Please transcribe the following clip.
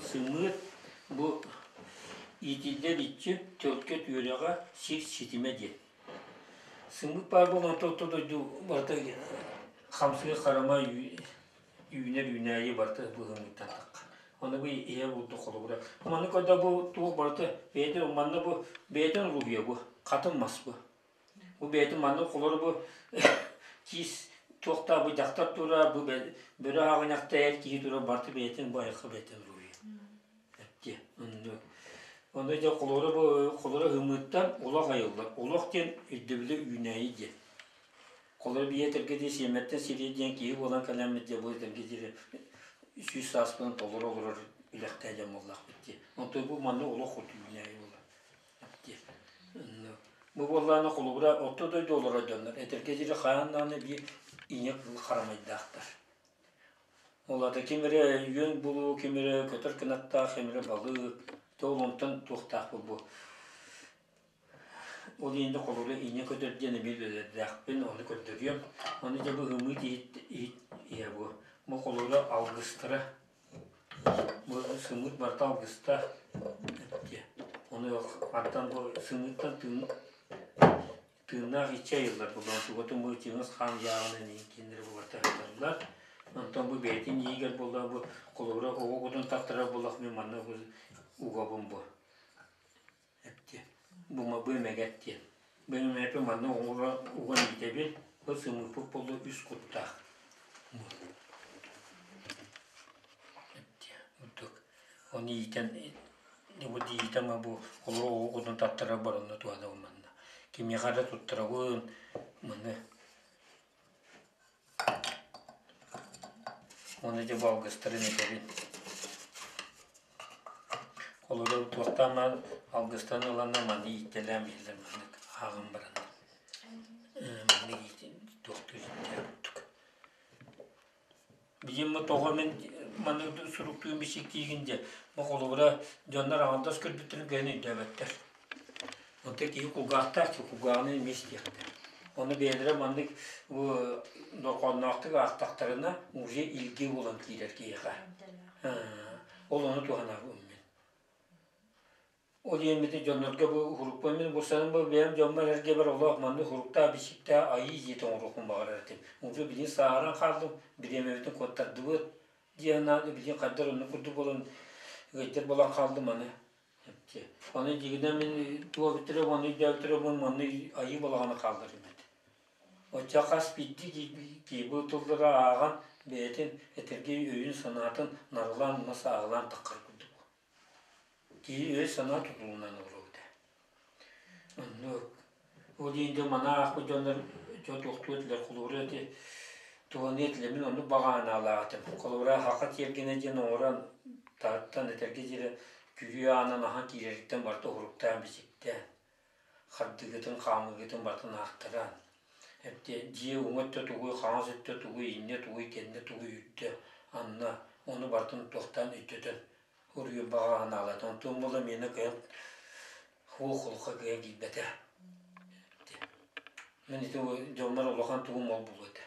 Сымыыт бу иитиллэр иччи төлкө түөрэҕэ сир ситимэ диэн. Сымыыт баар буолан орто дойду барыта хамсыыр харама үүнэр үүнээйи барыта быһыымыттан тахха. Ону бу иһэ булду холобура. Манна көрдө бу туох барыта бэйэтин манна бу бэйэтин уруһуйа бу хатын мас бу. Бу бэйэтин манна холоро бу киис туохтаа бу дьахтар тура бу бөрө ааҕыньахта эр киһи тура барыта бэйэтин бу айылҕа бэйэтин уруһуйа. Эптиэ. Онно дьэ холоро бу холоро ымыыттан олох айыллар. Олох диэн өйдөбүлэ үүнээйи диэн. Холоро бийэ этэргэ диэн сиэмэттэн сириэ диэн киһи буолан кэлэммит дьэ бу этэргэ диэри 100 сааспынан толору олорор үлэхтээх дьон буоллахпыт дии. Онтон бу манна олох курдук үүнээйи буолар. Дии. Бу буоллаҕына холобура орто дойду олорор дьоннор этэргэ диэри хаһан даҕаны биир ийэ кыыл харамайдаахтар. Ол аата ким эрэ үөн булуу, ким эрэ көтөр кынаттаах, ким эрэ балык, то ол онтон туохтаах бу Ол иһин холобура инньэ көтөр диэн эмиэ үлэлэрдээхпин, ону көрдөрүөм. Ону дьэ бу ымыы иһит иһэ бу. Бу холобура алгыстара. Бу сымыыт барыта алгыстаах диэ. Ону антан бу сымыыттан тыын тыыннаах иччи айыллар буолан тугатын бу Чыҥыс хаан дьааҕынан кинилэри бу барыта ыыталлар. Онтон бу бэйэтин иһигэр буолла бу холобура оҕо кутун тартарар буоллах мин манна угабын бу. Эттиэ. Бу бу эмэгэт диэн. Бу эмэгэппин манна оҥоро уган иитэбин. Бу сымыыппыт буолла үс куттаах. Эттиэ. Урдук. Ону иитэн бу иитэн бу олору оҕо кутун таттарар баранна туһанабын манна. Кимиэхэ да туттарабын. Маны Уонна дьэ бу алгыстарын этэбин. Холобур, туохтаан алгыстан ыланна маны ииттэлээн биһилэр маннык ааҕан бараннар. Маннык туохтуур ииттээх курдук. Билигин бу тоҕо мин маны суруктуун бичиктиигин диэн, бу холобура дьоннор аҥардас көрбүттэрин кыайан өйдөөбөттөр. Онтон киһи кулгаахтаах кулгааҕынан эмиэ истиэхтээх. Ону бэйэлэрэ маннык бу дорҕоонноохтук аахтахтарына уже илгэ буолан киирэр киһиэхэ. Ол ону туһанабын мин. Ол иһин ити дьоннорго бу уһурукпун мин бу саным бу бэйэм дьоммор эргэбэр олох маннык уһуруктаах бичиктээх айыы дьиэтэ оҥоруохпун баҕарар этим. Уже билигин сааһыран хааллым, бириэмэбитин куоттардыбыт диэн билигин хайдах оннук курдук буолан ыалдьар буолан хааллым аны. Ону дьиҥинэн мин туох эбитэрэ уонна өйдөөбүтэрэ буолан манна айыы балаҕана хаалларым этэ. Оччо хас биирдии киһи бу тыллары ааҕан бэйэтин этэргэ өйүн-санаатын нарылаан уонна сааһылаан таххар курдук. Киһи өй-санаа тутулунан олоробут ээ. Оннук. Ол иһин дьэ маны аахпыт дьоннор дьэ туохтуу этилэр холобура ити туһаныа этилэр мин оннук баҕа санаалаах этим. Холобура саха тиэргэнэ диэн оҥорон таһыттан этэргэ диэри күрүө аанын аһан киирэриттэн барыта уһуруктаан бичиктээн хардыгытын хаамыыгытын барытын аахтаран дьиэ уҥа өттө тугуй хаҥас өттө тугуй иннэ тугуй кэннэ тугуй үрдэ анна ону барытын туохтаан өйдөтөн уруйун баҕа санаалаата онтон буола миэнэ кыайан Хуо-хулха кыайан киирбэтэ. Мин ити дьоммор улахан тугум ол буолуо этэ.